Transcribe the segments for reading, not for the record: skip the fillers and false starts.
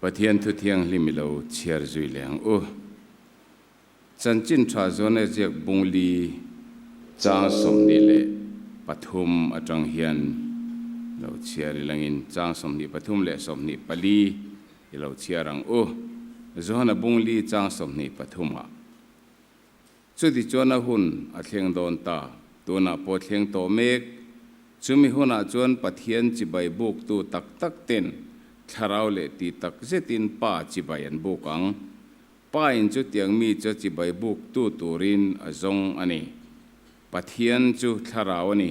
Pathian thu thianghlim i lo chhiar zui leh ang u. Chanchin tha zawn e ziak bung li chang 23 atang hian lo chhiar i langin chang 23 leh 24 i lo chhiar ang u. Johana bung li chang 23 ah. Chuti chuan a hun a thleng dawn ta, tunah pawh thleng tawh mek. Chumi hunah chuan Pathian chibai buktu tak tak ten thlarau leh ti tak zetin Pa chibai an buk ang. Pa in chutiang mi chu chibai buktu turin a zawng a ni. Pathian chu thlarau a ni,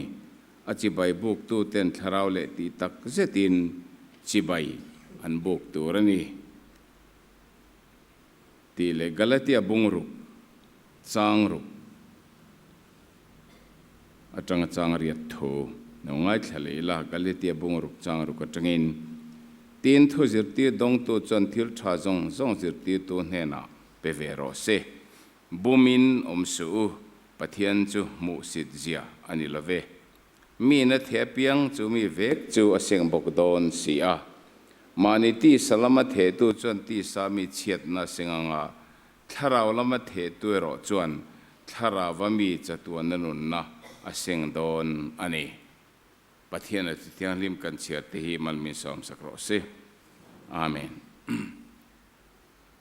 a chibai buktu ten thlarau leh ti tak zetin chibai an buk tur a ni. Tih leh Galatia bung ruk, chang ruk atanga chang riat thu lo ngaithla leh ila, Galatia bung ruk chang ruk atangin, Tin, thu zirtir dawngtu chuan thil tha zawng zawng zirtirtu hnenah pe ve rawh se. Bumin awm suh u, Pathian chu hmuhsit zia a ni lo ve. Mi na theh apiang chu mi vek chu a seng bawk dawn si a. Mahni tisa lama thehtu chuan tisa mi chhiatna a seng anga, thlarau lama thehtu erawh chuan thlarauva mi chatuanna nunna a seng dawn a ni. Pathian a Thianghlim kan chhiar te hi mal min sawmsak rawh se. Amen.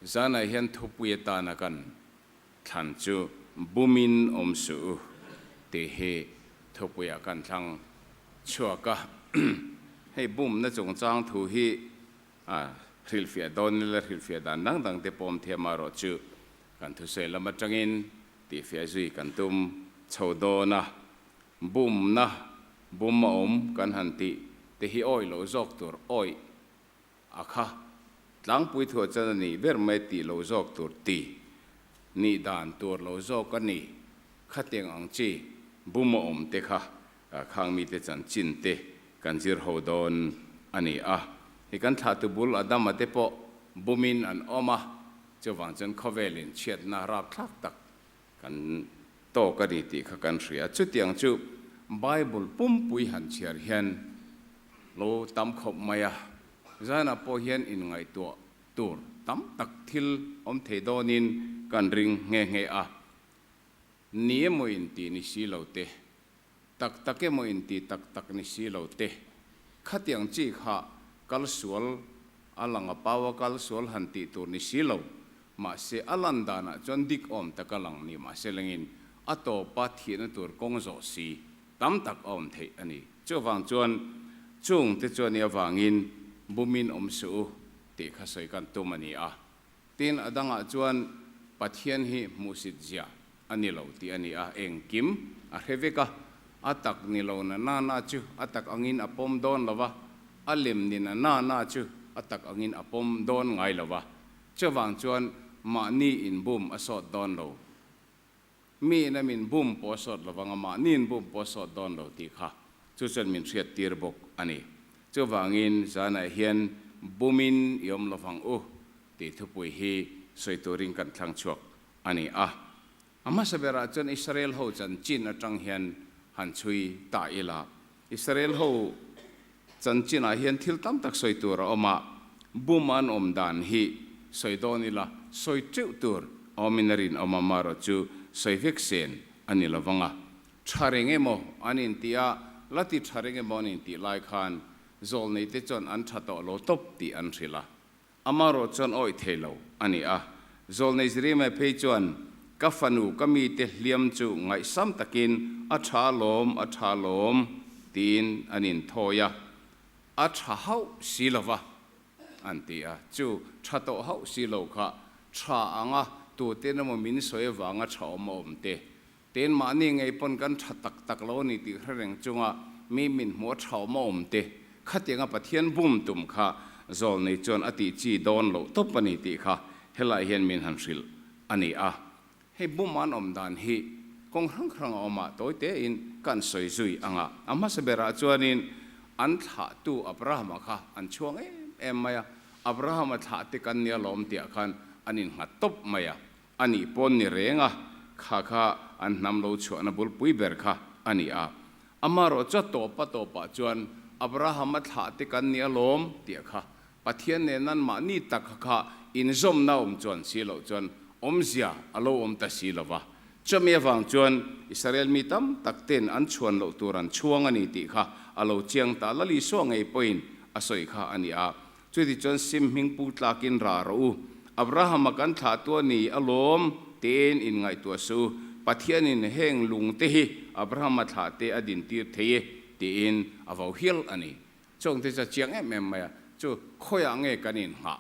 Zanah hian thupui atana kan Thlan chu bumin awm suh u tih hi thupuiah kan thlang chhuak a. Hei bumna chungchang thu hi hrilhfiah dawn ila hrilhfiah dan dang dang te pawm thiam erawh chu kan thusawi lam atangin tihfiah zui kan tum chho dawn a. Bumna, bum a awm kan han tih te hi awih loh zawk tur awih A kha tlangpui thuah chuan a nih ber mai tih lo zawk tur ti nih dan tur lo zawk a ni. Khatiang ang chi bum a awm te kha khang mite chanchin te kan zir ho dawn a ni a. Hei kan thlahtu bul Adama te pawh bumin an awm a, chuvang chuan khawvelin chhiatna rapthlak tak kan tawk a ni tih kha kan hria. Chutiang chu Bible pumpui han chhiar hian lo tam khawp mai a, zanah pawh hian inngaihtuah tur tam tak thil awm thei dawnin kan ring nghe nghe a. Ni emaw inti ni si lo te, tak tak emaw inti tak tak ni si lo te, khatiang chi kha kal sual a lang a pau a kal sual han tih tur ni si lo, mahse a lan danah chuan dik awm tak a lang ni mahse lengin a tawpa thihna tur kawng zawh si tam tak a awm theih a ni. Chuvang chuan chung te chuan i avangin bumin awm suh u tih kha sawi kan tum a ni a. Tin, a dangah chuan Pathian hi hmuhsit zia a ni lo tih a ni a, engkim a hre vek a, a tak ni lo na na na chu a tak angin a pawm dawn lo va, a lem ni na na na chu a tak angin a pawm dawn ngai lo va. Chuvang chuan mahni inbum a sawt dawn lo. Mi in a min bum pawh a sawt lo vang a, mahni in bum pawh a sawt dawn lo tih kha chu chuan min hriat tir bawk a ni. Chuvangin zanah hian bumin i awm lo vang u tih thupui hi sawi turin kan thlang chhuak a ni a. A hmasa berah chuan Israel ho chanchin atang hian han chhui ta ila. Israel ho chanchinah hian thil tam tak sawi tur a awm a, bum an awm dan hi sawi dawn ila sawi teuh tur a awmin a rinawm a, marawh chu sawi vek sen a ni lo vang a. Tha reng emaw an intih a, la ti tha reng emaw an intih lai khan zawlneite chuan an tha tawh lo tawp tih an hrilh a. Amarawh chuan awih thei lo a ni a. Zawlnei Jeremiah phei chuan, Ka fanu, ka mite hliam chu ngaihsam takin a tha lawm, a tha lawm, tiin an inthawi a. A tha hauh si lo va, an ti a. Chu tha tawh hauh si lo kha tha anga tuten emaw min sawi avanga tha awm a awm te. Ten mahni ngei pawn kan tha tak tak lo a ni tih hre reng chunga mi min hmuh a tha awm a awm te, khatianga Pathian bum tum kha Zawlnei chuan a tih chi dawn loh tawp a ni tih kha helai hian min han hrilh a ni a. Hei bum an awm dan hi kawng hrang hrang a awm a, tawi tein kan sawi zui ang a. A hmasa berah chuanin an thlahtu Abrahama kha an chhuang em em mai a, Abrahama thlah te kan nia lawm tiah khan an innghat tawp mai a. A nih pawn ni reng a, kha kha an hnam lo chhuahna bulpui ber kha a ni a. Amarawh chu a tawpa tawpah chuan Abraham-a thlah te kan ni alawm tih kha Pathian nen an mahni tak kha inzawmna awm chuan si loh chuan awmzia a lo awm ta si lo va. Chumi avang chuan Israel mi tam tak ten an chhuan loh tur an chhuang a ni tih kha a lo chiang ta. Lal Isua ngei pawhin a sawi kha a ni a. Chuti chuan sim hming pu tlakin rah rawh u. Abrahama kan thlahtu a ni alawm tiin inngaihtuah suh u. Pathianin heng lungte hi Abrahama thlahte a dintir thei e tiin a vo hial a ni. Chawngte chu a chiang em em mai a, chu khawiah nge kan inngah?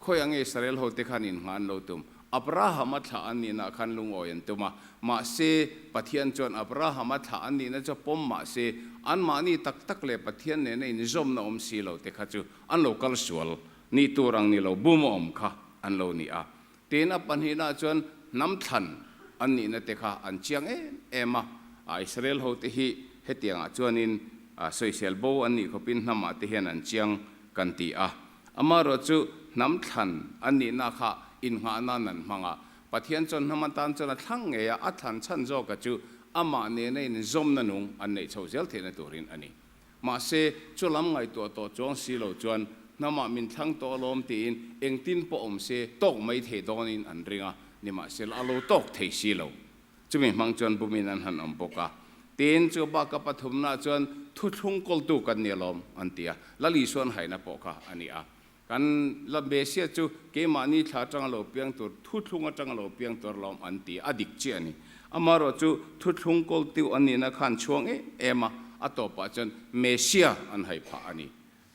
Khawiah nge Israel hote khan inngah an lo tum? Abrahama thlah an nihna khan lungawi an tum a, mahse, Pathian chuan Abrahama thlah an nihna chu a pawm mahse, anmahni tak tak leh Pathian nena inzawmna awm si lo te kha chu an lo kal sual nih tur ang ni lo, bum a awm kha an lo ni a. Tin, a pahnihna chuan hnam thlan an nihna te kha an chiang em em a, Israel hote hi hetiangah chuanin sawisel bo an nih khawpin hnamah te hian an chiang kan ti a. Amaherawhchu hnam thlan an nihna kha innghah nan an hmang a, Pathian chuan hnam atan chuan a thlang ngei a, a thlan chhan zawka chu amah nena inzawmna nung an neih chhoh zel theihna turin a ni. Mahse, chu lam ngaihtuah tawh chuang si lo chuan hnamah min thlang tawh alawm tiin engtin pawh awm se tawk mai thei dawnin an ring a, nimahsela a lo tawk thei si lo. Chumi hmang chuan bumin an han awm bawk a. Tin, chu baka pathumnaah chuan thuthlung kawltu kan ni alawm an ti a, Lal Isuan haina pawh kha a ni a. Kan la Messiah chu keimahni thla atanga lo piang tur, thuthlung atanga lo piang tur alawm an ti a, dik chiah a ni. Amaherawh chu thuthlung kawltu an nihna khan chhuang em em a, a tawpah chuan Messiah an hai phah a ni.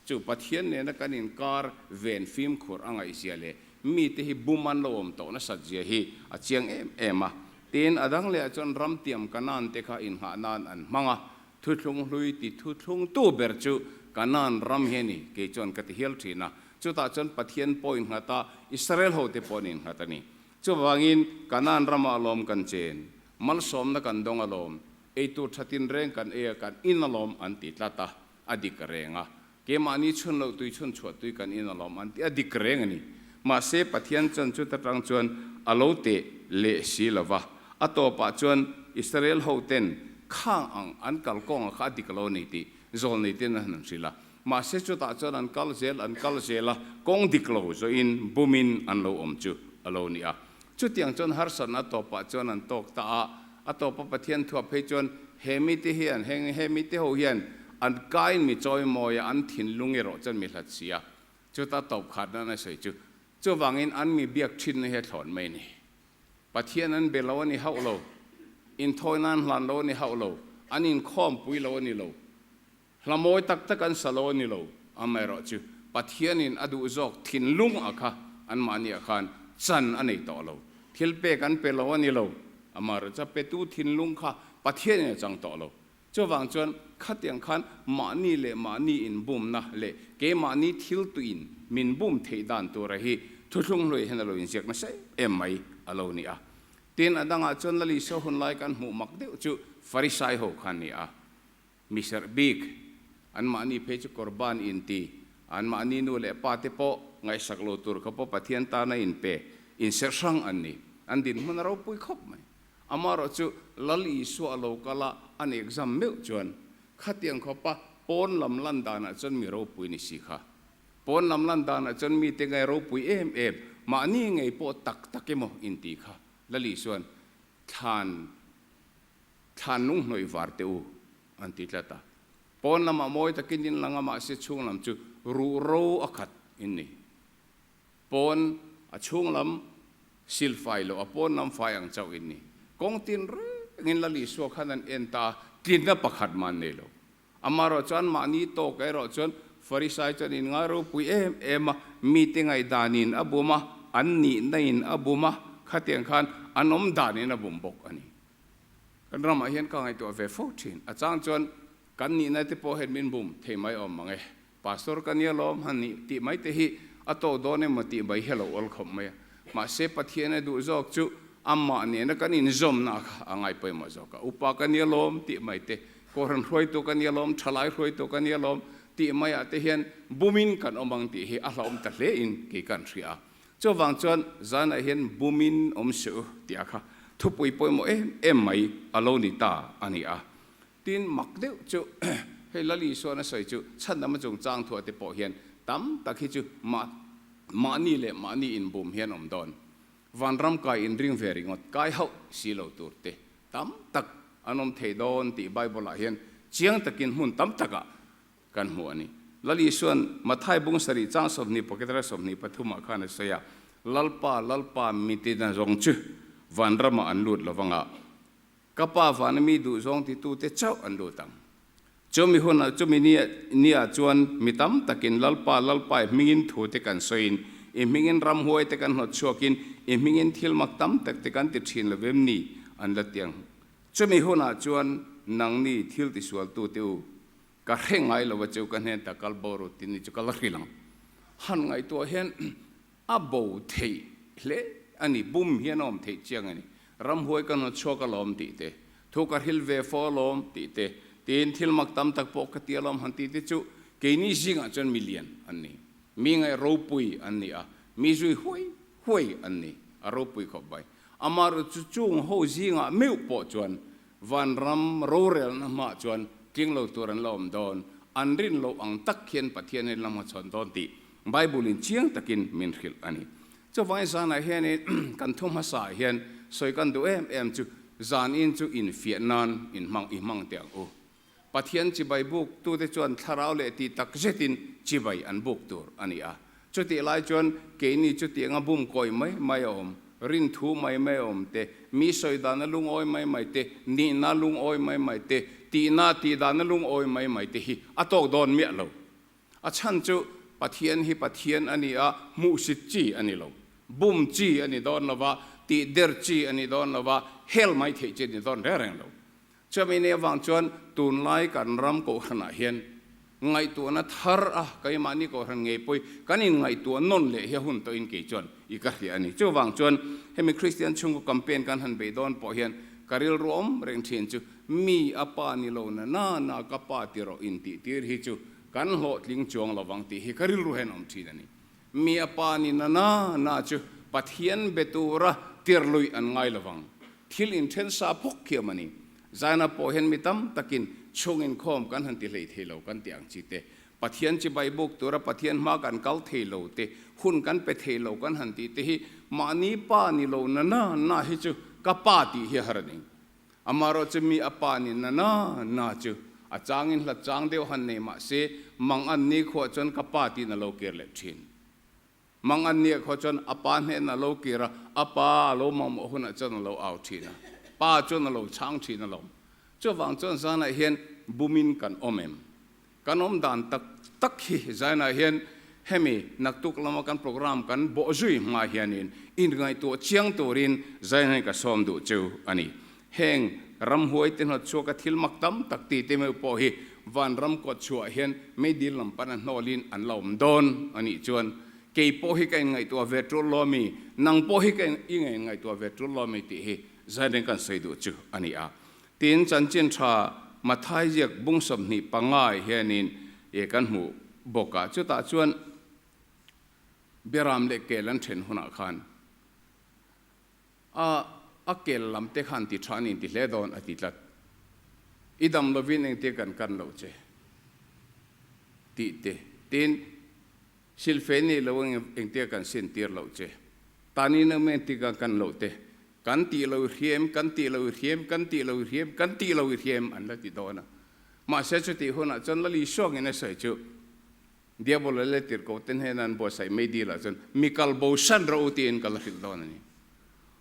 Chu Pathian nena kan inkar ven fimkhur a ngaihzia leh mite hi bum an lo awm tawh nasat zia hi a chiang em em a. Tin, a dang lehah chuan ramtiam Kanaan te kha inghah nan an hmang a, Thuthlung hlui ti thuthlungtu ber chu Kanaan ram hi a ni, kei chuan ka ti hial thin a. Chutah chuan Pathian pawh innghat a, Israel hote pawh an innghat a ni. Chuvangin Kanaan ramah alawm kan chen, malsawmna kan dawng alawm, eitur tha tinreng kan ei a, kan in alawm an ti tlat a, a dik reng a. Keimahni chhun loh tui chhun chhuah tui kan in alawm an ti a, dik reng a ni. Mahse Pathian chuan chuta tang chuan a lo teh leh si lo va. A tawpah chuan Israel hoten khang ang an kal kawnga kha a dik lo a ni tih zawlnei ten an han hrilh a. Mahse chutah chuan an kal zel an kal zel a, kawng dik lo zawhin bumin an lo awm chu a lo ni a. Chutiang chuan harsatna a tawpah chuan an tawk ta a, a tawpa Pathian thuah phei chuan he mite hian, heng he mite ho hian an kain mi chawimawi a, an thinlung erawh chuan mi hlat si a, chuta tawp khat nan a sawi chu. Chuvangin an mi biak thinna hi a thlawn mai a ni. Pathian an be lo a ni hauh lo, inthawi nan hlan lo a ni hauh lo, an inkhawmpui lo a ni lo. Hla mawi tak tak an sa lo a ni lo, amaherawhchu Pathianin a duh zawk thinlung a kha anmahniah khan chan a nei tawh lo. Thil pek an pe lo a ni lo, amaherawhchu a petu thinlung kha Pathianin a chang tawh lo. Chuvang chuan khatiang khan mahni leh mahni inbumna leh keimahni thil tuin min bum theih dan tura hi thuthlung hluai hian a lo inziak nasa em em mai a lo ni a. Tin, a dangah chuan Lal Isua hun lai kan hmuh mak deuh chu Farisai ho kha a ni a. Mi serh bik, anmahni phei chu Korban inti, anmahni nu leh pa te pawh ngaihsak lo tur kha pawh Pathian tana inpe, inserh hrang an ni. An dinhmun a ropui khawp mai. Amaherawh chu Lal Isua a lo kal a, an exam meuh chuan khatiang khawpa pawn lam lan danah chuan mi ropui ni si kha. Pawn lam lan danah chuan mite ngai ropui em em, mahni ngei pawh tak tak emaw inti kha Lal Isua'n thlan Thlan lung hnawih var teh u, an ti tlat a. Pawn lamah mawi takin in lang a, mahse chhung lam chu ruh ro a khat in ni. Pawn a chhung lam sil fai loh a pawn lam fai ang chauh in ni. Kawng tin rengin Lal Isua khan an en ta a, tlinna pakhat mah an nei lo. Amaherawh chuan mahni tawk erawh chuan Farisai chuan in ngai ropui em em a, mite ngaihdanin a bum a, an nihna in a bum a, khatiang khan an awm danin a bum bawk a ni. Kan ramah hian ka ngaihtuah ve fo thin. A chang chuan kan nihna te pawh hian min bum thei mai awm mang e. Pastor ka nia lawm han nih tih mai te hi a tawh dawn emaw tih mai hi a lo awl khawp mai a. Mahse Pathian a duh zawk chu amah nena kan inzawmna kha a ngai pawimawh zawk a. Upa ka nia lawm tih mai te, Kohhran hruaitu ka nia lawm, thalai hruaitu ka nia lawm tih maiah te hian bumin kan awm ang tih hi a hlauhawm ta hle in kei kan hria a. Chuvang chuan zanah hian bumin awm suh u tih a kha thupui pawimawh em em mai a lo ni ta a ni a. Tin, mak deuh chu hei Lal Isuan a sawi chu chhandam a chungchang thuah te pawh hian tam tak hi chu mah mahni leh mahni inbum hian awm dawn. Vanram kai inring ve ringawt kai hauh si lo tur te tam tak an awm thei dawn tih Bible-ah hian chiang takin hmun tam takah kan hmu a ni. Lal Isua'n Mathai bung sarih chang 20 pakhat 23 ah khan a sawi a, Lalpa, Lalpa, mitina zawng chu vanramah an lut lo vang a, ka Pa vana mi duhzawng titute chauh an lut ang. Chumi hunah, chumi nia chuan mi tam takin Lalpa, Lalpa i hmingin thu te kan sawiin, i hmingin ramhuai te kan hnawt chhuakin, i hmingin thil mak tam tak te kan ti thin lo vem ni? an la ti ang. Chumi hunah chuan nangni thil tisualtute u, Ka hre ngai lo a cheu ka hnen ta kal bo ru ti ni chu ka la hrilh ang. Han ngaihtuah hian a bo theih hle a ni, bum hian a awm theih chiang a ni. Ramhuai ka hnawt chhuak alawm tih te, thu ka hril ve fo alawm tih te, tiin thil mak tam tak pawh ka ti alawm han ti te chu keini zingah chuan mi lian an ni. Mi ngaih ropui an ni a, mi zui huai huai an ni, a ropui khawp mai. Amaherawhchu chu chung ho zingah meuh pawh chuan Vanram rorelna hmaah chuan tling lo tur an la awm dawn, an rin loh ang tak hian Pathian in la hmachhawn dawn tih Bible-in chiang takin min hrilh a ni. Chuvangin zanah hianin kan thu hmasaah hian sawi kan duh em em chu zanin chu infiah nan in hmang i hmang teh ang u. Pathian chibai buk tute chuan thlarau leh ti tak zetin chibai an buk tur a ni a. Chutih lai chuan keini chutianga bum kawi mai mai a awm, rinthu mai mai a awm te, mi sawi dana lungawi mai mai te, nihna lungawi mai mai te, tihna tih dana lungawi mai mai te hi a tawk dawn miah lo. A chhan chu Pathian hi Pathian a ni a, hmuhsit chi a ni lo. Bum chi a ni dawn lo va, tih der chi a ni dawn lo va, hel mai theih chi a ni dawn reng reng lo. Chumi ni avang chuan tunlai kan ram kohhranah hian ngaihtuahna thar a keimahni kohhran ngei pawi kan inngaihtuah nawn leh hi a hun tawhin kei chuan i ka hria a ni. Chuvang chuan hemi Kristian chhungkaw campaign kan han bei dawn pawh hian ka rilru awm reng thin chu mi a pa ni lo na na na ka pa ti rawh intih tir hi chu kan hlawhtling chuang lovang tih hi ka rilru hian awm thin a ni. Mi a pa ni na na na chu Pathian be tura tirluih an ngai lovang. Thil inthen sa phawk khiam a ni. Zaina pawh hian mi tam takin chhung inkhawm kan han ti hlei thei lo kan tih ang chi te, Pathian chibai buk tura Pathian hma kan kal thei lo te, hun kan pe thei lo kan han tih te hi mahni pa ni lo na na na hi chu ka pa tih hi a har a ni. Amaherawhchu mi a pa ni na na na chu a changin hlat chang deuh han nei mah se mang an ni khuah chuan ka pa tiin a lo kir leh thin. Mang an nia khaw chuan a pa hnenah a lo kir a, a pa a lo mamawh hunah chuan a lo au thin a, pa chuan a lo chhang thin alawm. Chuvang chuan zanah hian bumin kan awm em? Kan awm dan tak tak hi zanah hian hemi naktuk lama kan program kan bawh zui hma hianin inngaihtuah chiang turin zanah hian ka sawm duh chu a ni. Heng ramhuai te hnawt chhuaka thil mak tam tak ti te meuh pawh hi vanram kawt chhuah hian meidil lam pana hnawlin an la awm dawn a nih chuan kei pawh hi ka inngaihtuah ve tul lo ami, nang pawh hi ka i inngaihtuah ve tul lo ami tih hi zaireng kan sawi duh chu a ni a. Tin, chanchin tha Mathai ziak bung 25 hianin e kan hmuh bawk a, chutah chuan Beram leh kel an then hunah khan A a kel lam te khan ti tha a ni ti hle dawn a ti tlat. I dam lovin engtir kan kan loh che tih te, tin silfe nei lo engtir kan sin tir loh che, tani na engtir kan kan loh te, kan tih lo i hriam, kan tih lo i hriam, kan tih lo i hriam, kan tih lo i hriam an la ti dawn a. Mahse chutih hunah chuan Lali Suangin a sawi chu, Diabol a let tir ko te hnena an buatsaih mai dil ah chuan mi kal bo san rawh u tiin ka la hrilh dawn a ni.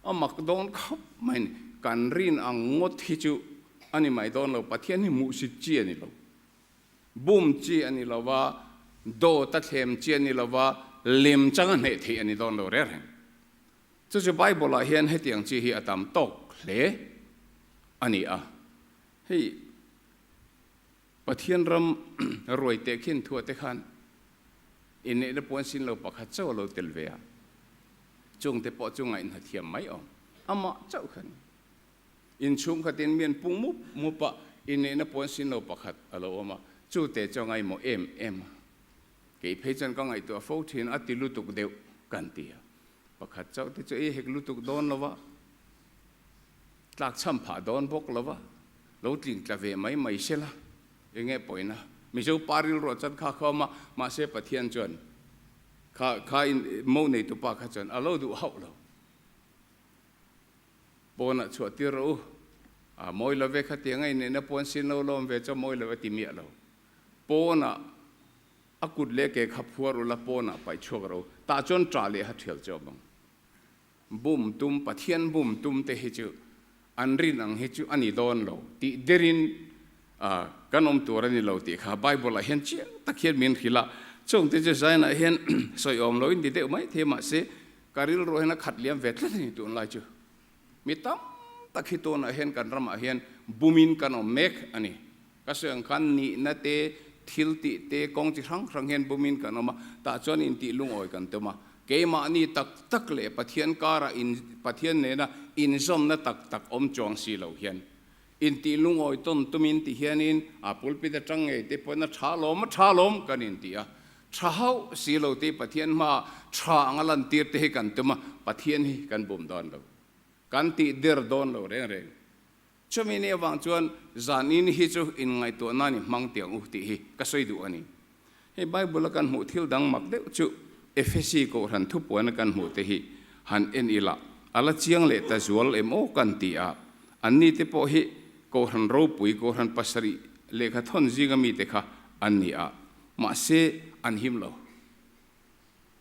A mak dawn khawp mai a ni. Kan rin ang ngawt hi chu a ni mai dawn lo, Pathian hi hmuhsit chi a ni lo. Bum chi a ni lo va, dawt a thlem chi a ni lo va, lem chang a hneh theih a ni dawn lo reng reng. Chu chu Bible ah hian hetiang chi hi a tam tawk hle a ni a. Hei. Pathian ram ruai teh khin thuah te khan inneihna puan sin lo pakhat chauh a lo tel ve a, chungte pawh chu ngaihna thiam mai awm. Amah chauh kha ni. Inchhung khatin mian pung mup mup a, inneihna puan sin lo pakhat a lo awm a, chute chu a ngaihmawh em em a. Kei phei chuan ka ngaihtuah fo thin a ti lutuk deuh kan ti a. Pakhat chauh te chu ei hek lutuk dawn lo va, tlak chham phah dawn bawk lo va, lo tling tla ve mai mai se la, eng nge pawina? Mizo pa rilruah chuan kha kha awm a, mahse Pathian chuan kha kha in mo neitupa kha chuan a lo duh hauh lo. Pawnah chhuah tir rawh u, a mawi lo ve khatiang a inneihna pawn sin lo lawm ve chu a mawi lo a ti miah lo. Pawnah a kut leh ke kha phuar ula pawnah paih chhuak rawh u, tah chuan ṭah leh ha ṭhial chu a bang. Bum tum, Pathian bum tum te hi chu an rin ang hi chu a ni dawn lo tih derin kan awm tur a ni lo tih kha Bible ah hian chiang tak hian min hrilh a. Chungte chu Zion-ah hian sawi awm loin ti deuh mai thei mahse ka rilru hian a khat liam ve tlat a ni tunlai chu. Mi tam tak hi tunah hian kan ramah hian bumin kan awm mek a ni. Ka sawi ang khan nihna te, thil tih te, kawng chi hrang hrang hian bumin kan awm a, tah chuan intih lungawi kan tum a. Keimahni tak tak leh Pathian karah in Pathian nena inzawmna tak tak awm chuang si lo hian intih lungawi tawn tumin ti hianin a pulpit atang ngei te pawhin a tha lawm a tha lawm kan inti a. Tha hauh si lo te Pathian hmaah tha anga lantir te hi kan tum a, Pathian hi kan bum dawn lo. Kan tih der dawn lo reng reng. Chumi ni avang chuan zan in hi chu inngaihtuah nan i hmang tiang u tih hi ka sawi duh a ni. Hei Bible a kan hmuh thil dang mak deuh chu Ephesi kohhran thupuan a kan hmuh te hi han en ila a la chiang leh ta zual em aw kan ti a, anni te pawh hi kohhran ropui kohhran pasarih lehkha thawn zinga mite kha an ni a, mahse an him lo.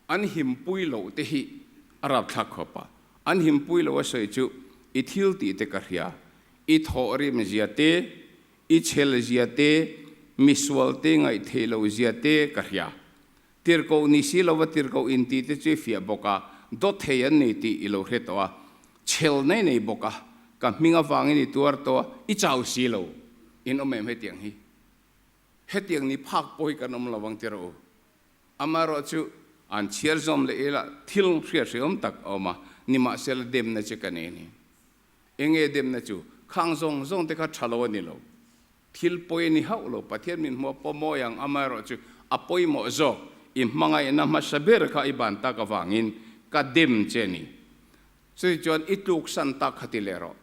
An himpui loh te hi a rapthlak khawp a, an himpui loh a sawi chu i thil tih te ka hria, i thawhrim zia te, i chhel zia te, misual te ngaihtheih loh zia te ka hria. Tirhkoh ni si lova tirhkoh inti te chu i fiah bawk a, dawt thei an nei tih i lo hre tawh a, chhel nei nei bawk a, ka hming avangin i tuar tawh a, i chau si lo. In awm em hetiang hi? Hetiang ni phak pawh hi kan awm lo ang ti rawh u. Amaherawh chu an chhiar zawm leh ila thil hriat hrehawm tak a awm a, nimahsela demna che ka nei a ni. Enge demna chu? Khang zawng zawng te kha tha lo a ni lo. Thil pawi a ni hauh lo, Pathian min hmuh a pawmawi ang, amaherawh chu a pawimawh zawk, i hmangaihna hmasa ber kha i ban tak avangin ka dem che a ni. Chutichuan i tluksan tak kha ti leh rawh.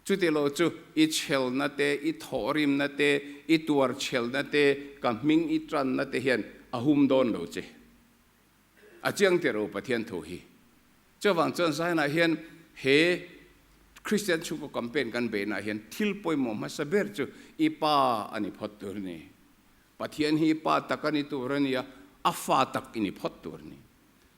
Chuti lo chu i chhelna te, i thawhrimna te, i tuarchhelna te, ka hming i tanna te hian a hum dawn lo che. A chiang tir u Pathian thu hi. Chuvang chuan Zion-ah hian he Kristian chhungkaw campaign kan beihnaah hian thil pawimawh hmasa ber chu i pa a ni phawt tur a ni. Pathian hi i pa tak a ni tur a ni a, a fa tak i ni phawt tur a ni.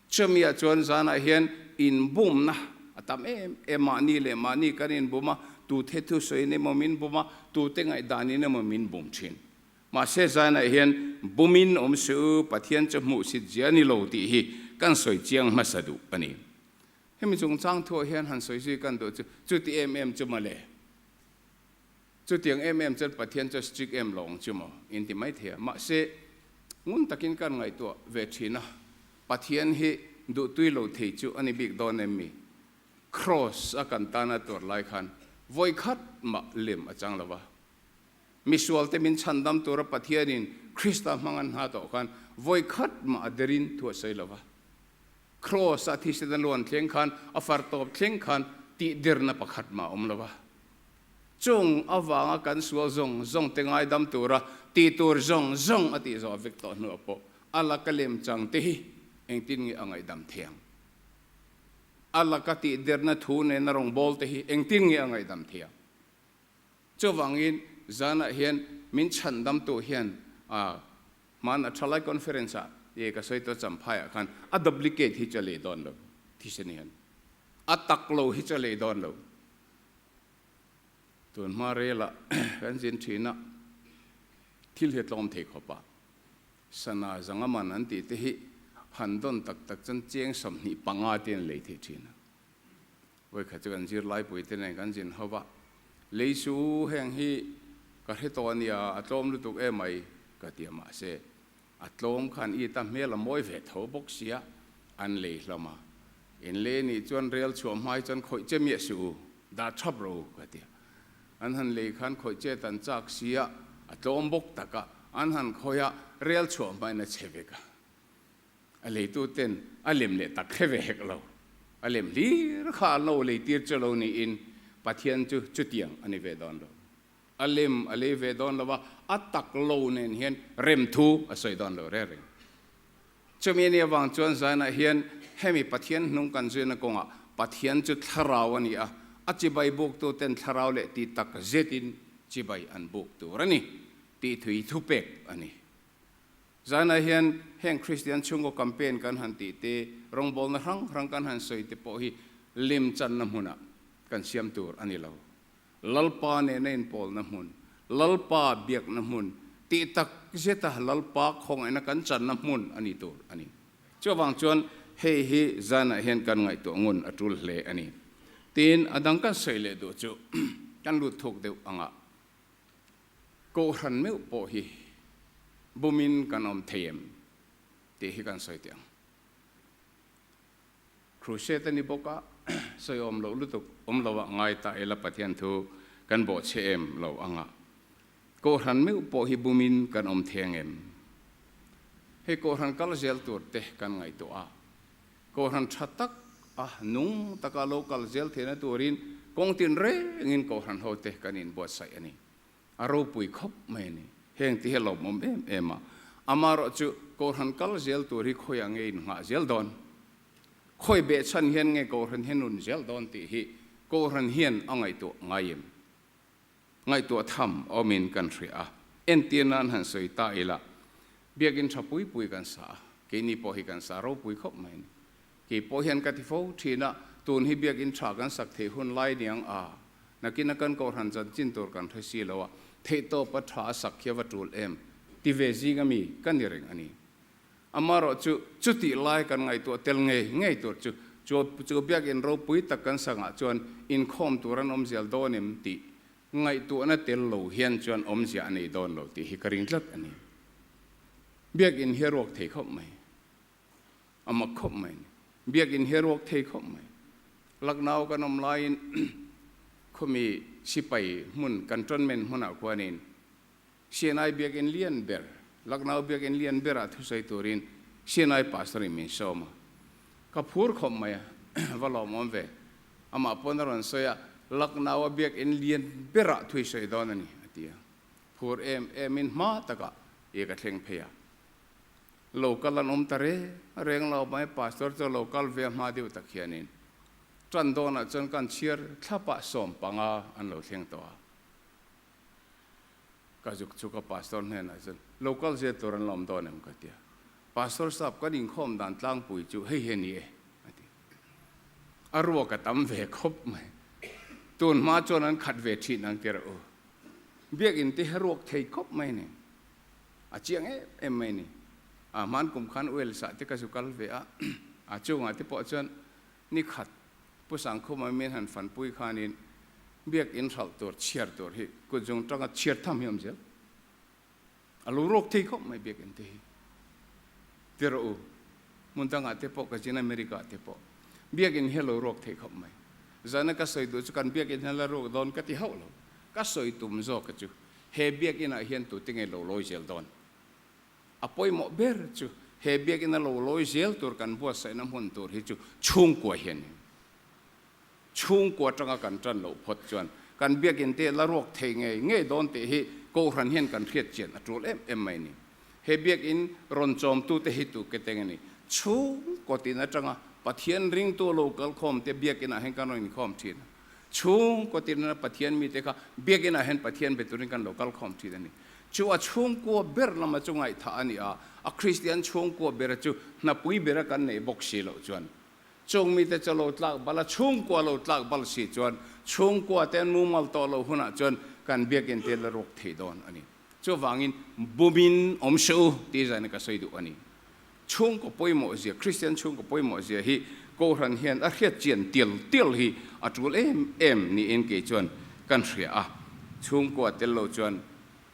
Chumi ah chuan zanah hian inbumna a tam em em, mahni leh mahni kan inbum a, tute thusawiin emaw min bum a, tute ngaihdanin emaw min bum thin. Mahse zanah hian bumin awm suh u, Pathian chu hmuhsit zia a ni lo tih hi kan sawi chiang hmasa duh a ni. Hemi chungchang thuah hian han sawi zui kan duh chu, chuti em em chu mawle. Chutiang em em chuan Pathian chu strict em lo ang chu maw? In ti mai thei a. Mahse, ngun takin kan ngaihtuah ve thin a, Pathian hi duhtui lo thei chu a ni bik dawn em mi? Kraws a kan tana tuar lai khan vawi khat mah lem a chang lo va. Misualte min chhandam tura Pathianin Krista hmang an hna tawh khan vawi khat mah a derin thu a sawi lo va. Kraws a thisen a luan thleng khan a far tawp thleng khan tihderna pakhat mah a awm lo va. Chung avanga kan sual zawng zawng te ngaidam tura tih tur zawng zawng a tih zawh vek tawh hnuah pawh a laka lem chang te hi engtin nge a ngaihdam thiang? A laka tihderna thu nena rawngbâwl te hi engtin nge a ngaihdam thiang? Chuvangin zanah hian min chhandamtu hian a hmana Thalai Conference ah ye ka sawi tawh Champhaiah khan a duplicate hi chu a lei dawn lo thisen hian a tak lo hi chu a lei dawn lo. Tun hma relah kan zin thin a, thil hi a tlawm thei khawp a, sana zanga man an tih te hi han dawn tak tak chuan cheng 25 te an lei thei thin a. Vawikhat chu kan zirlaipui te nen kan zin ho va, lei su heng hi ka hre tawh a nia, a tlawm lutuk emai ka ti a, mahse A tlawm khan i ta hmel a mawi ve tho bawk sia, an lei hlawm a. In lei nih chuan rel chhuah hmai chuan khawih che miah suh u, dah thap rawh u, ka ti a. An han lei khan khawih che tan chak sia, a tlawm bawk tak a, an han khawih a, rel chhuah hmain a che vek a. A leitu ten a lem leh tak hre ve hek lo. A lem hlir kha an lo lei tir chu lo niin Pathian chu chutiang a ni ve dawn lo. A lem a lei ve dawn lo a, a tak lo nen hian rem thu a sawi dawn lo reng reng. Chumi ani avang chuan Zion-ah hian hemi Pathian hnung kan zuina kawngah Pathian chu thlarau a ni a, a chibai buktuten thlarau leh ti tak zetin chibai an buk tur a ni tih thui thupek a ni. Zion-ah hian heng Kristian chhungkaw campaign kan han tih te, rawngbawlna hrang hrang kan han sawi te pawh hi lemchanna hmunah kan siam tur a ni lo. Lalpa nena inpawlna hmun, Lalpa biakna hmun, tih tak zeta Lalpa khawngaihna kan channa hmun a ni tur a ni. Chuvang chuan hei hi zanah hian kan ngaihtuah ngun a tul hle a ni. Tin, a dang kan sawi leh duh chu kan lut thuk deuh anga Kohhran meuh pawh hi bumin kan awm thei em tih hi kan sawi teh ang. Crusade a ni bawk a, sawi awm loh lutuk awm lo ah ngai ta ila Pathian thu kan bawh chhe em lo ang a. Kohhran meuh pawh hi bumin kan awm theng em? Hei Kohhran kal zel tur te kan ngaihtuah a, Kohhran tha tak a nung taka lo kal zel theihna turin kawng tin rengin Kohhran ho te kan inbuatsaih a ni. A ropui khawp mai a ni. Heng ti hi a lawmawm em em a. Amaherawh chu Kohhran kal zel tur hi khawiah nge innghah zel dawn? Khawi behchhan hian nge Kohhran hian nun zel dawn tih hi Kohhran hian a ngaihtuah ngai em? Ngaihtuah tham awmin kan hria a. Entir nan han sawi ta ila, Biakin tha pui pui kan sa a, keini pawh hi kan sa ropui khawp mai a ni. Kei pawh hian ka ti fo thin a, tun hi biakin tha kan sak theih hun lai niang a, nakina kan kohhran chanchin tur kan hre si lo a, theihtawpa tha a sak hi a va tul em? Ti ve zing ami ka ni reng a ni. Amaherawh chu chutih lai kan ngaihtuah tel ngei ngei tur chu chu biakin ropui tak kan sangah chuan inkhawm tur an awm zel dawn em tih ngaihtuahna tel lo hian chuan awmzia a nei dawn lo tih hi ka ring tlat a ni. Biakin hi a ruak thei khawp mai. A mak khawp mai ni. Biakinn hi a ruak thei khawp mai. Lucknow kan awm laiin khawmi sipai hmun cantonment hmunah khuanin CNI biakinn lian ber, Lucknow biakinn lian berah thusawi turin CNI pastor in min sawm a. Ka phur khawp mai a, va lawmawm ve. Amah pawn a rawn sawi a, Lucknow a biakinn lian berah thu i sawi dawn a ni, a ti a. Phur em emin hma takah i ka thleng phei a. Lo kal an awm ta reng reng lo mai, Pastor chu lo kal ve hma deuh tak hianin tan dawnah chuan kan chhiar thlapah 15 an lo thleng tawh a. Ka zuk chu ka Pastor hnenah chuan lo kal zel tur an la awm dawn em ka ti a. Pastor sap kan inkhawm dan tlangpui chu hei hi a ni e a ti. A ruak a tam ve khawp mai. Tun hma chuan an khat ve thin ang ti rawh u. Biakinn te hi a ruak thei khawp mai a ni. A chiang em em mai a ni. A hman kum khan Wales ah te ka zu kal ve a, a chungah te pawh chuan ni khat Pu Sangkhuma min han fanpui khanin biakinn hralh tur chhiar tur hi kut zung tanga chhiar tham hi a awm zel. A lo rawk thei khawp mai biakinn te hi. Ti rawh u, hmun dangah te pawh ka zin America ah te pawh biakinn hi a lo rawk thei khawp mai. Zana ka sawi duh chu kan biakinn hian la rawk dawn ka ti hauh lo. Ka sawi tum zawk chu He biakinn ah hian tute nge lo lawi zel dawn? A pawimawh ber chu he biakinn a lo lawi zel tur kan buatsaihna hmun tur hi chu chhungkua hi a ni. Chhungkua atanga kan tan loh phawt chuan kan biakinn te la ruak thei ngei ngei dawn tih hi Kohhran hian kan hriat chian a tul em em mai a ni. He biakinn rawn chawmtute hi tu ke teng a ni. Chhungkaw tin atanga Pathian ringtu lo kalkhawm te biakinn ah hian kan rawn inkhawm thin a. Chhungkaw tirna Pathian mite kha biakinah hian Pathian be turin kan lo kal khawm thin a ni. Chu a chhungkua ber lama chu ngaihthah a ni a, a Kristian chhungkua bera chu hnapui bera kan neih bawk si loh chuan chung mite chu lo tlak bal a, chhungkua lo tlak bal si chuan chhungkua te an mumal tawh loh hunah chuan kan biakin te la rawk thei dawn a ni. Chuvangin bumin awm se u tih zaina ka sawi duh a ni. Chhungkaw pawimawh zia, Kristian chhungkaw pawimawh zia hi Kohhran hian a hriat chian tial tial hi a tul em em niin kei chuan kan hria a. Chhungkua tel lo chuan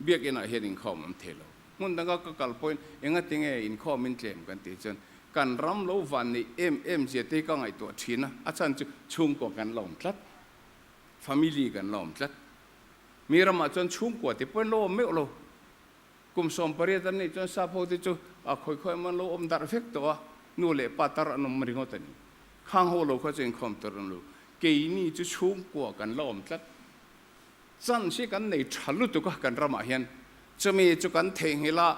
biakinah hian inkhawm awm thei lo. Hmun danga ka kal pawhin engati nge inkhawm in tlem kan tih chuan kan ram lo van neih em em zia te hi ka ngaihtuah thin a, a chhan chu chhungkua kan la awm tlat, family kan la awm tlat. Mi ramah chuan chhungkua te pawhin lo awm meuh lo. Kum 18 an nih chuan sap ho te chu a khawi khawi emaw an lo awm darh vek tawh a, nu leh pa tar an awm ringawt a ni. Khang ho lo kha chu inkhawm tur an lo. Keini chu chhungkua kan la awm tlat. Chance hi kan nei tha lutuk a kan ramah hian. Chumi chu kan theihnghilh a,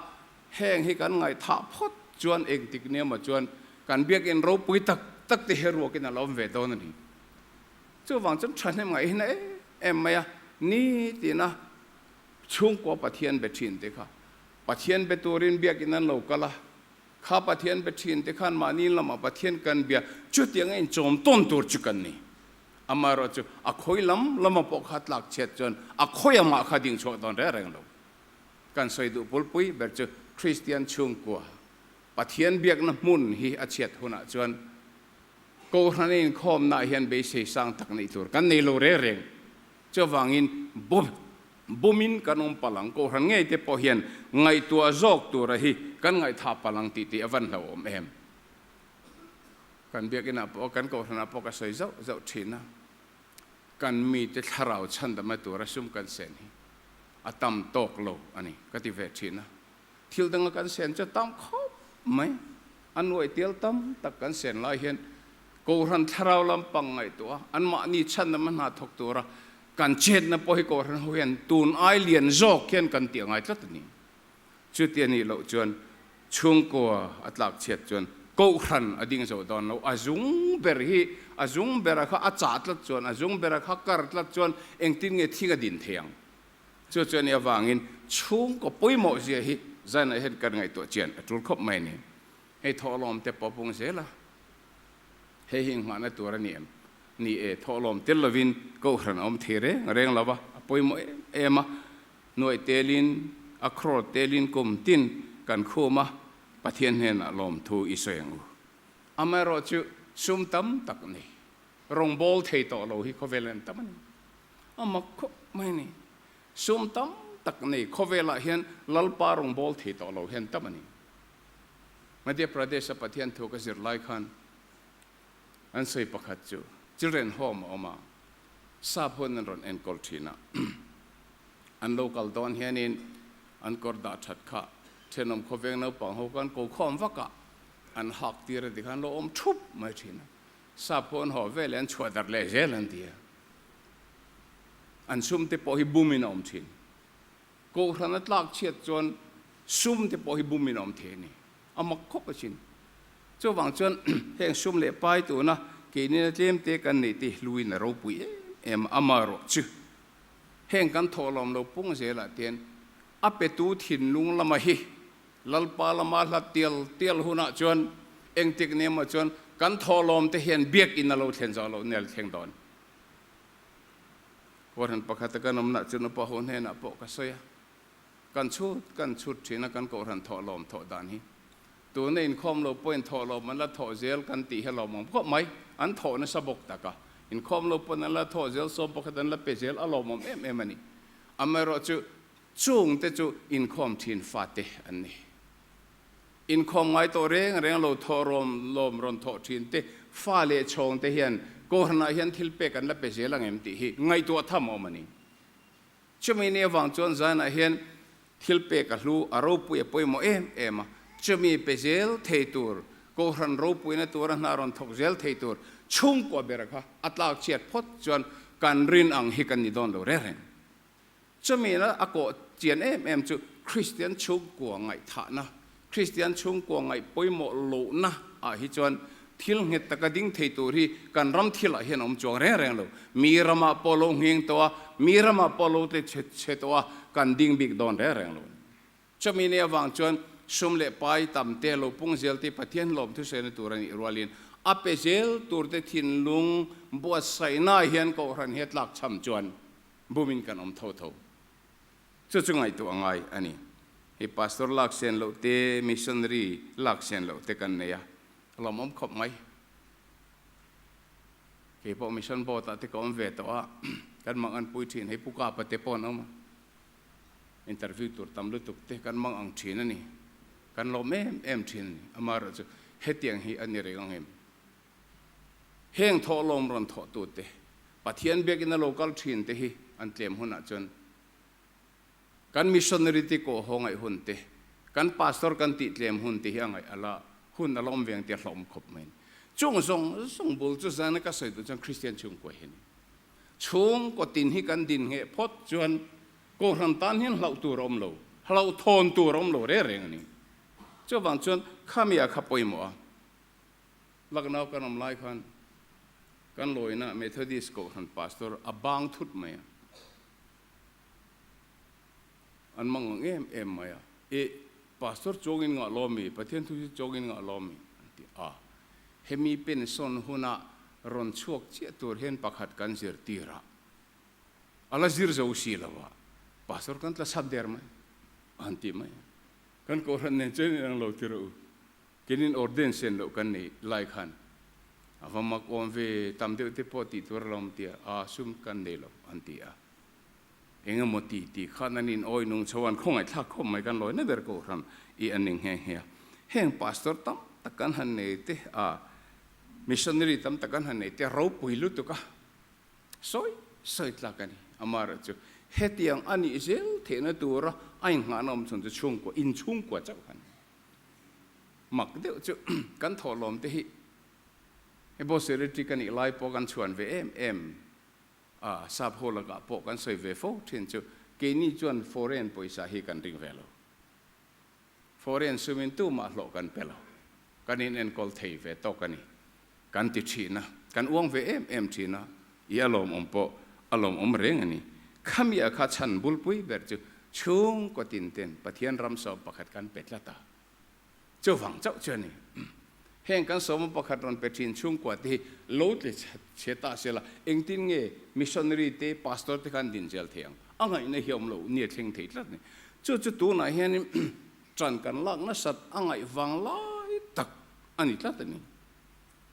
heng hi kan ngaihthah phawt chuan engtik nia maw chuan kan biakinn ropui tak tak te hi ruakin a lo awm ve dawn a ni. Chuvang chuan thahnem ngaih hi na em em mai a, ni tina chhungkua Pathian be thin te kha Pathian be turin biakinn an lo kal a, kha Pathian be thin te khan mahni lamah Pathian kan bia chutiang a inchawm tawn tur chu kan ni. Amaherawh chu a khawi lam lama pawh kha tlak chhiat chuan a khawi amah kha ding chhuak dawn reng reng lo. Kan sawi duh pulpui ber chu Kristian chhungkua Pathian biakna hmun hi a chhiat hunah chuan Kohhran a inkhawmnaah hian beisei sang tak neih tur kan nei lo reng reng. Chuvangin bumin kan awm palh ang, Kohhran ngei te pawh hian ngaihtuah zawk tura hi kan ngaihthah palh ang tih tih a van hlauhawm em? Kan biakinah pawh, kan Kohhranah pawh ka sawi zauh zauh thin a, kan mite thlarau chhandamna tura sum kan sen hi a tam tawk lo a ni ka ti ve thin a. Thil danga kan sen chu tam khawp mai. A nuai tial tam tak kan sen lai hian Kohhran thlarau lampang ngaihtuah a, anmahni chhandam a hna thawk tura kan chetna pawh hi Kohhran ho hian tun ai lian zawk hian kan tih a ngai tlat a ni. Chuti a nih loh chuan chhungkua a tlak chhiat chuan Kohhran a ding zo dawn lo. A zung ber hi a zung bera kha a chah tlat chuan, a zung bera kha kar tlat chuan engtin nge thing a din thei ang? Chu chu a nih avangin chhungkaw pawimawh zia hi Zainah hian kan ngaihtuah chian a tul khawp mai a ni. Hei thawhlawm te pawh a pung zel a, hei hi inghahna tur a ni em? Ni e, thawhlawm tel lovin Kohhran a awm thei reng reng lo va, a pawimawh em em a, nuaih telin, a crore telin kum tin kan khum a, Pathian hnenah lawmthu i sawi ang u. Amaherawhchu sum tam tak nei, rawngbâwl thei tawh lo hi khawvel en tam a ni. A mak khawp mai a ni. Sum tam tak nei khawvelah hian Lalpa rawngbâwl thei tawh lo hian tam a ni. Madhya Pradesh-a Pathian thu ka zir lai khan an sawi pakhat chu Children Home a awm a, sap hun an rawn enkawl thin a. An lo kal dawn hianin an kawr dah that kha thenawm khawveng naupang ho khan ko khawm vak a, an hak tir a ti khan lo awm thup mai thin a. Sap ho an haw veleh an chhuah darh leh zel an ti a. An sum te pawh hi bumin a awm thin. Kohhran a tlak chhiat chuan sum te pawh hi bumin a awm thei a ni. A mak khawp asin. Chuvang chuan heng sum leh pai tuna keinin a tlem te kan neih te hluin a ropui em em a, amaherawh chu heng kan thawhlawm lo pung zelah tian a petu thinlung lama hi Lalpa lama hlat tial tial hunah chuan engtik ni emaw chuan kan thawhlawm te hian biakinn a lo thlen zawh loh nel thleng dawn. Kohhran pakhata kan awmnah chuan upa ho hnenah pawh ka sawi a, kan chhut kan chhut thin a kan kohhran thawhlawm thawh dan hi. Tuna inkhawm lo pawhin thawhlawm an la thawh zel kan tih hi a lawmawm khawp mai, an thawh nasa bawk tak a, inkhawm lo pawn an la thawh zel, sawm pakhat an la pe zel a lawmawm em em a ni. Amaherawhchu Chungte chu inkhawm thin fate an ni. Inkhawm ngai tawh reng reng lo thawh rawm lawm rawn thawh thin te fa leh chhawngte hian Kohhranah hian thil pek an la pe zel ang em tih hi ngaihtuah tham awm a ni. Chumi ni avang chuan zanah hian thil pek a hlu, a ropui a pawimawh em em a, chumi pe zel thei tur, Kohhran ropuina tura hna rawn thawk zel thei tur chhungkua ber kha a tlak chhiat phawt chuan kan rin ang hi kan ni dawn lo reng reng. Chumi na a kawh chian em em chu Kristian chhungkua ngaihthahna, Kristian chhungkua ngaih pawimawh lohna ah hi chuan thil nghet taka ding thei tur hi kan ram thilah hian a awm chuang reng reng lo. Mi ramah pawh lo ngheng tawh a, mi ramah pawh lo tle chhe chhe tawh a, kan ding bik dawn reng reng lo. Chumi ni avang chuan sum leh pai tam te lo pung zel te Pathian hlawm thusaina tur a nih rualin a pe zel tur te thinlung buatsaihna hian Kohhran hi a tlakchham chuan Bumin kan awm tho tho. Chu chu ngaihtuah a ngai a ni. Hei pastor lak sen loh te, missionary lak sen loh te kan nei a, a lawmawm khawp mai. Kei pawh mission board ah te ka awm ve tawh a, kan mang an pui thin, hei Pu Kapa te pawh an awm a, interview tur tam lutuk te kan mang ang thin a ni. Kan lawm em em thin a ni. Amaherawhchu hetiang hi a ni reng ang em? Heng thawhlawm rawn thawhtute, Pathian biakina lo kal thinte hi an tlem hunah chuan kan missionary te kawh haw ngaih hun te, kan pastor kan tih tlem hun te hi a ngaih a la hun a la awm veng tih a hlauhawm khawp mai a ni. Chung zawng zawng bul chu zana ka sawi duh chuan Kristian chhungkua hi a ni. Chhungkaw tin hi kan din ngheh phawt chuan Kohhran tan hian hlauh tur a awm lo, hlauhthawn tur a awm lo reng reng a ni. Chuvang chuan khami a kha pawimawh a, Lucknow kan awm lai khan kan lawina Methodist Kohhran Pastor a bang thut mai a, an mang ang em em mai a, E, Pastor chuangin ngah lawm mi, Pathian thu hi chuangin ngah lawm mi, an ti a. Hemi pension huna rawn chhuak chiah tur hian pakhat kan zirtir a, a la zir zo si lo a, Pastor kan tla chhap der mai, an ti mai a. Kan Kohhran nen chuan inang lo ti rawh u. Kenin ordain sen loh kan nei lai khan a va mak awm ve, tam deuh te pawh tih tur a lo awm tia, a sum kan nei lo an ti a. Eng emaw ti tih khan an in awi nung chho an khawngaihthlak khawp mai kan lawi na ber Kohhran i an ning nghe nghe a. Heng Pastor tam tak kan han nei te a, Missionary tam tak kan han nei te ropui lutuk a, sawi sawi tlak a ni. Amaherawhchu hetiang a nih zel theihna tura a inngahna awm chhun chu chhungkua, inchhungkua chauh kha a ni. Mak deuh chu kan thawhlawm te hi he boss secretary ka nih lai pawh kan chhuan ve em em a, sap ho lakah pawh kan sawi ve fo thin chu keini chuan foreign pawisa hi kan ring ve lo. Foreign sumin tumah hlawh kan pe lo. Kan in enkawl thei ve tawk a ni. Kan ti thin a, kan uang ve em em thin a, i a lawmawm pawh a lawmawm reng a ni. Khami a kha chhan bulpui ber chu chhungkaw tin ten Pathian ram sawm pakhat kan pe tlat a, chuvang chauh chu a ni. Heng kan sawma pakhat rawn pe thin chhungkua te hi lo tle chhe ta se la, engtin nge missionary te, pastor te khan din zel thei ang? A ngaihna hi a awm lo, ni a thleng thei tlat a ni. Chu chu tunah hianin ṭan kan lak nasat a ngaih vang lai tak a ni tlat a ni.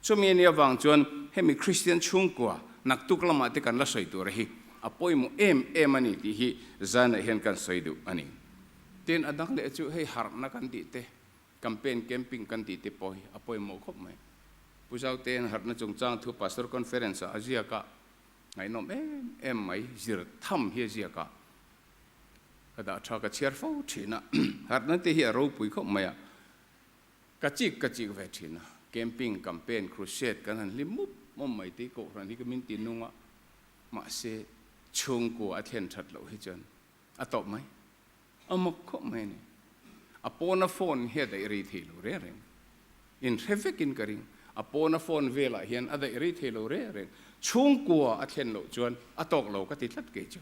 Chumi a nih avang chuan hemi Kristian chhungkua naktuk lamah te kan la sawi tur hi a pawimawh em em a ni tih hi zanah hian kan sawi duh a ni. Tin, a dang leh chu hei harhna kan tih te, campaign camping kan tih te pawh hi a pawimawh khawp mai. Pu Zautein harhna chungchang thu Pastor Conference ah a ziak a, ngaihnawm em em mai, zir tham hi a ziak a, ka dah tha ka chhiar fo thin a, harhna te hi a ropui khawp mai a. Ka chik ka chik ve thin a, camping, campaign, crusade kan han hlim mup mup mai tih Kohhran hi ka min ti nung a, mahse chhungkua a thlen that loh hi chuan a tawp mai, a mak khawp mai a ni. A pawna phone hi a daih rei thei lo reng reng, in hre vekin ka ring, a pawna phone velah hian a daih rei thei lo reng reng, chhungkua a thlen loh chuan a tawk lo ka ti tlat kei chu.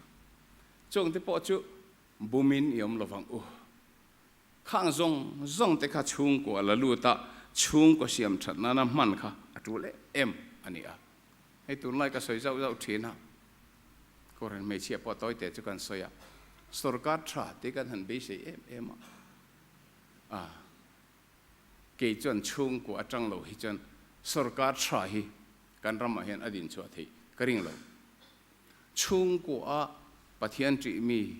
Chungte pawh chu bumin i awm lovang u. Khang zawng zawng te kha chhungkua la lut a, chhungkaw siam that nana hman kha a tul em em a ni a. Hei tunlai ka sawi zauh zauh thin a, Kohhran hmeichhia pawh tawi te chu kan sawi a, sorkar tha te kan han beisei em em a, a kei chuan chhungkua atang lo hi chuan sorkar tha hi kan ramah hian a dinchhuah theih ka ring lo. Chhungkua Pathian ṭih mi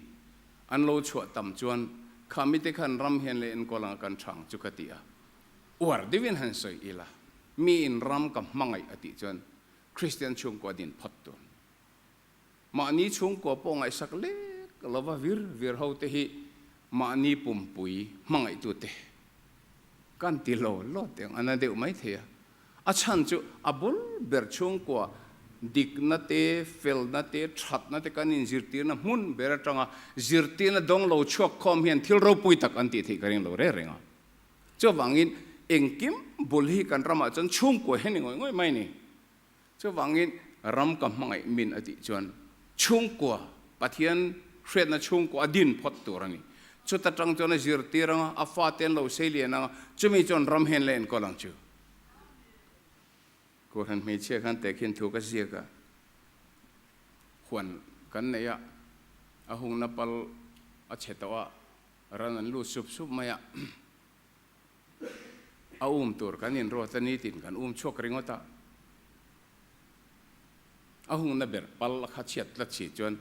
an lo chhuah tam chuan kha mite khan ram hian leh enkawl anga kan ṭhang chu ka ti a. Uar deuhin han sawi ila, miin ram ka hmangaih a tih chuan Kristian chhungkua din phawt tur. Mahni chhungkua pawh ngaihsak lek lova vir vir ho te hi mahni pumpui hmangaihtute kan ti lo lo teh ang, a na deuh mai thei a. A chhan chu a bul ber chhungkua dikna te, felna te, thatna te kan inzirtirna hmun ber atanga zirtirna dawng lo chhuak khawm hian thil ropui tak an tih theih ka ring lo reng reng a. Chuvangin engkim bul hi kan ramah chuan chhungkua hi a ni ngawih ngawih mai a ni. Chuvangin ram ka hmangaih min a tih chuan chhungkua, Pathian hriatna chhungkua a din phawt tur a ni. Chuta tang chuan a zirtir anga, a fate an lo seilian anga, chumi chuan ram hian la enkawl ang chu. Kohhran hmeichhia khan tehkhin thu ka ziak a, huan kan nei a, a hungna pal a chhe tawh a, ran an lut sup sup mai a. A um tur kan inruat a nitin kan um chhuak ringawt a, a hungna ber pal a kha chhiat tlat si chuan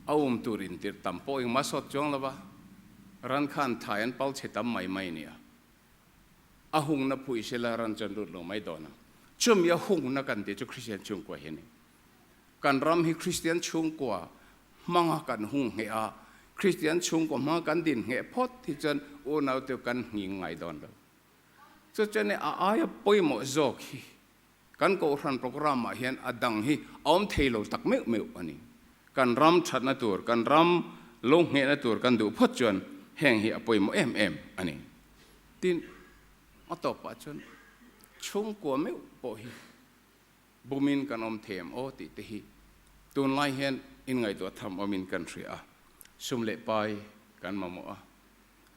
a um tur intirh tam pawh engmah sawt chuang lo va, ran khan thai an pal chhe tam mai mai nia. A hungna phuih sela ran chuan lut lo mai dawn a. Chumi a hungna kan tih chu Kristian chhungkua hi a ni. Kan ram hi Kristian chhungkua hmanga kan hung ngheh a, Kristian chhungkaw hmanga kan din ngheh phawt hi chuan unaute kan nghing ngai dawn lo. Chu chuan a aia pawimawh zawk hi. Kan Kohhran programme ah hian a dang hi a awm thei lo tak meuh meuh a ni. Kan ram thatna tur, kan ram lo nghehna tur kan duh phawt chuan heng hi a pawimawh em em a ni. Tin, a tawpah chuan chhungkua meuh pawh hi bumin kan awm thei em aw tih te hi tunlai hian inngaihtuah tham awmin kan hria a, sum leh pai kan mamawh a,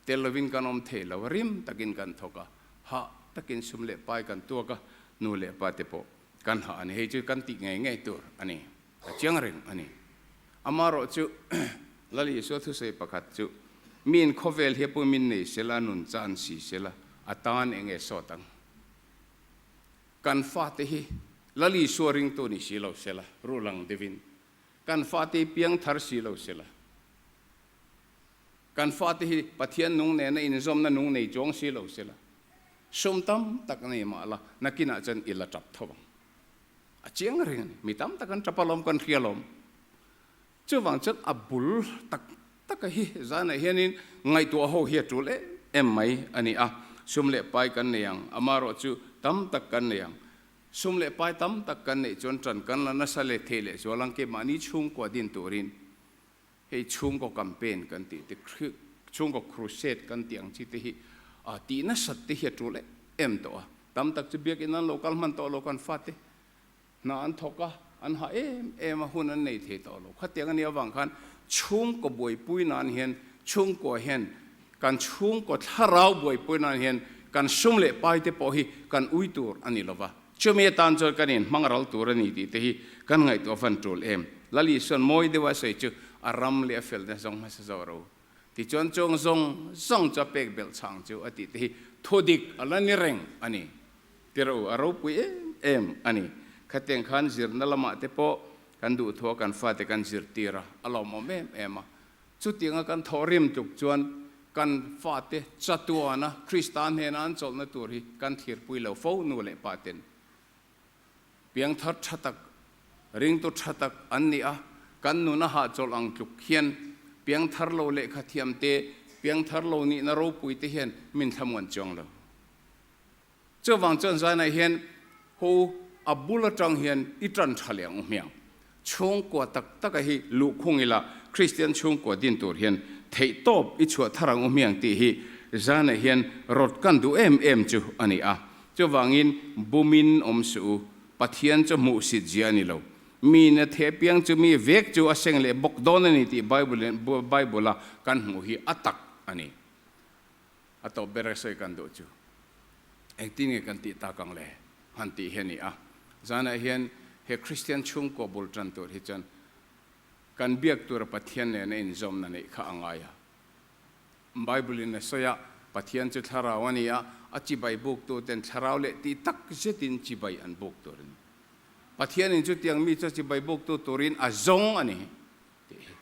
tel lovin kan awm thei lo a, rim takin kan thawk a, hah takin sum leh pai kan tuak a, nu leh pa te pawh kan hah a ni. Hei chu kan tih ngei ngei tur a ni, a chiang reng a ni. Amaherawh chu Lal Isua thusawi pakhat chu, Miin khawvel hi a pumin nei sela, nun chan si sela, a tan eng nge sawt ang? Kan fate hi Lal Isua ringtu ni si lo sela, ruhlang deuhin kan fate hi piang thar si lo sela, kan fate hi Pathian nung nena inzawmna nung nei chuang si lo sela, sum tam tak nei mah la, nakinah chuan i la tap tho ang. A chiang reng a ni. Mi tam tak an tap alawm, kan hria alawm. Chuvang chuan a bul tak taka hi zanah hianin ngaihtuah ho hi a tul em em mai a ni a, sum leh pai kan nei ang, amaherawh chu tam tak kan nei ang. Sum leh pai tam tak kan neih chuan ṭan kan la nasa leh thei leh zual ang keimahni chhungkua din turin hei chhungkaw campaign kan tih te, chhungkaw crusade kan tih ang chi te hi tih nasat te hi a tul em em tawh a. Tam tak chu biakinn an lo kal hman tawh lo kan fate. Hna an thawk a, an ha em em a, hun an nei thei tawh lo. Khatiang a nih avang khan chhungkaw buaipui nan hian, chhungkua hian kan chhungkaw thlarau buaipui nan hian kan sum leh pai te pawh hi kan ui tur a ni lo va. Chumi atan chuan kan inhmang ral tur a ni tih te hi kan ngaihtuah van tul em. Lal Isuan mawi deuha a sawi chu a ram leh a felna zawng hmasa zawh ro. Tichuan chuang zawng zawng chu a pek belh chhang chu a tih te hi thudik a la ni reng a ni. Tirh u, a ropui em em a ni. Khatiang khan zirna lamah te pawh kan duhthua kan fate kan zirtir a, a lawmawm em em a. Chutianga kan thawhrim tluk chuan kan fate chatuana Krista hnena an chawlhna tur hi kan thlirpui lo fo nu leh pa ten. Piangthar tha tak, ringtu tha tak an ni a, kan nuna hahchawlh ang tluk hian piangthar lo lehkha thiam te, piangthar lo nihna ropui te hian min thlamuan chuang lo. Chuvang chuan zainah hian ho a bul atang hian i tan tha leh ang u hmiang. Chhungkua tak taka hi luhkhung ila Kristian chhungkua din tur hian theihtawp i chhuah thar ang u hmiang tih hi zanah hian rawt kan duh em em chu a ni a. Chuvangin bumin awm suh u, Pathian chu hmuhsit zia a ni lo. Mi na theh piang chu mi vek chu a seng leh bawk dawn a ni tih Bible a kan hmuh hi a tak a ni. A tawp ber a sawi kan duh chu engtin nge kan tih tak ang le han tih hi a ni a. Zanah hian he Kristian chhungkaw bul tan tur hi chuan kan biak tura Pathian nena inzawmna neih kha a ngai a. Bible in a sawi a, Pathian chu thlarau a ni a, a chibai buk tu ten thlarau leh tih tak zetin chibai an buk tur a ni. Pathianin chutiang mi chu chibai buk tu turin a zawng a ni tih hi.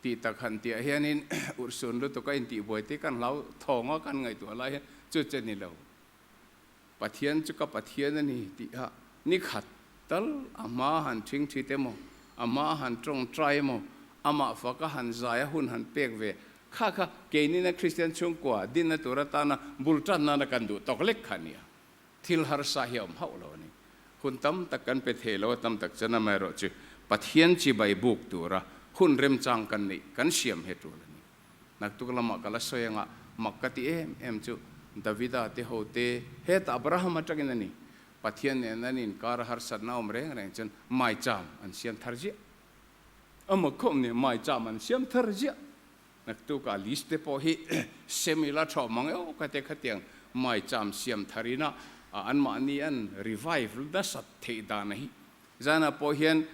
Tih tak han tihah hianin urhsun lutuk a intihbuai te kan hlau thawng a kan ngaihtuah lai hian chu che ni lo. Pathian chu ka Pathian a ni tih a ni khat tal a hma han ṭhing ṭhit emaw, a hma han ṭawngṭai emaw, amah faka han zai a hun han pek ve kha kha keinina Kristian chhungkua dinna tur atana bul ṭan nana kan duh tawk lek kha a nia. Thil harsa hi a awm hauh lo a ni. Hun tam tak kan pe thei lo a, tam tak chuan amaherawh chu Pathian chibai buk tura hun remchang kan neih kan siam he tul a ni. Naktuk lamah ka la sawi anga mak ka ti em em chu Davida te ho te hetah Abraham atangin a ni. Pathian nen an inkar a harsatna awm reng reng chuan maicham an siam thar ziah. A mak khawp nia maicham an siam thar ziah. Naktukah list te pawh hi sem ila tha awm ang eo ka te khatiang maicham siam thar ina anmahni an revive nasat theih dan a hi. Zanah pawh hian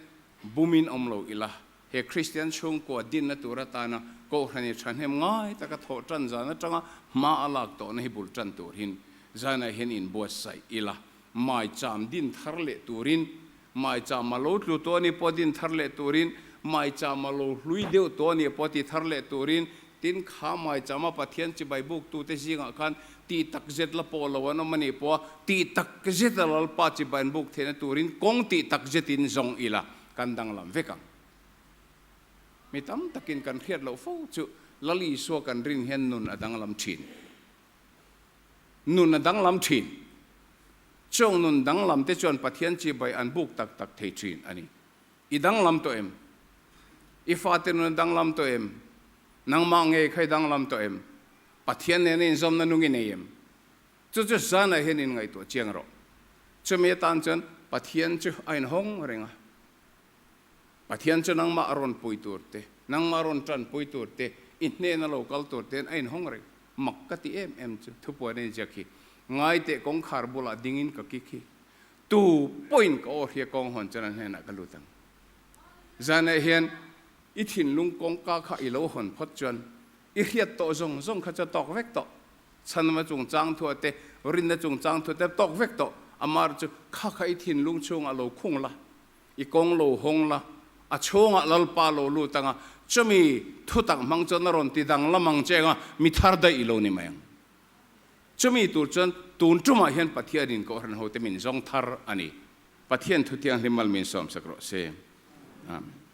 bumin awm lo ila he Kristian chhungkua dinna tur atana Kohhran i thahnem ngai taka thawh tan zan atanga hma a lak tawhna hi bul tan tur hin zanah hian inbuatsaih ila maicham din thar leh turin Maicham a lo tlu tawh a ni pawh din thar leh turin, maicham a lo hlui deuh tawh a ni pawh ti thar leh turin, tin kha maicham a Pathian chibai buktute zingah khan tih tak zet la pawh lo an awm a nih pawh a tih tak zet a Lalpa chibai an buk theihna turin kawng tih tak zetin zawng ila kan danglam vek ang. Mi tam takin kan hriat loh fo chu Lal Isua kan rin hian nun a danglam thin. Nun a danglam thin. Chung nun danglam te chuan Pathian chibai an buk tak tak thei thin a ni. I danglam tawh em? I fate nun a danglam tawh em? Nangmah ngei kha i danglam tawh em? Pathian nena inzawmna nung i nei em? Chu chu zanah hian inngaihtuah chiang rawh. Chumi atan chuan Pathian chu a inhawng reng a. Pathian chu nangmah a rawn pui tur te, nangmah a rawn tanpui tur te, i hnena lo kal tur tein a inhawng reng. Mak ka ti em em chu thupuan a inziak hi. Ngaiteh kawngkhar bulah dingin ka kik hi. Tu pawhin ka aw hria kawng hawn chuan a hnenah ka lut ang. Zanah hian i thinlung kawngka kha i lo hawn phawt chuan i hriat tawh zawng zawng kha chu a tawk vek tawh. Chhanma chungchang thu te, rinna chungchang thu te tawk vek tawh. Amar chu kha kha i thinlung chhungah lo khung la, i kawng lo hawng la, a chhungah Lalpa lo lut anga chumi thutak hmang chuan a rawn ti danglam ang che anga mi thar daih i lo ni mai ang. Chumi tur chuan tun tumah hian Pathianin Kohhran hote min zawng thar a ni. Pathian Thuthianghlim mal min sawmsak rawh se. Amen.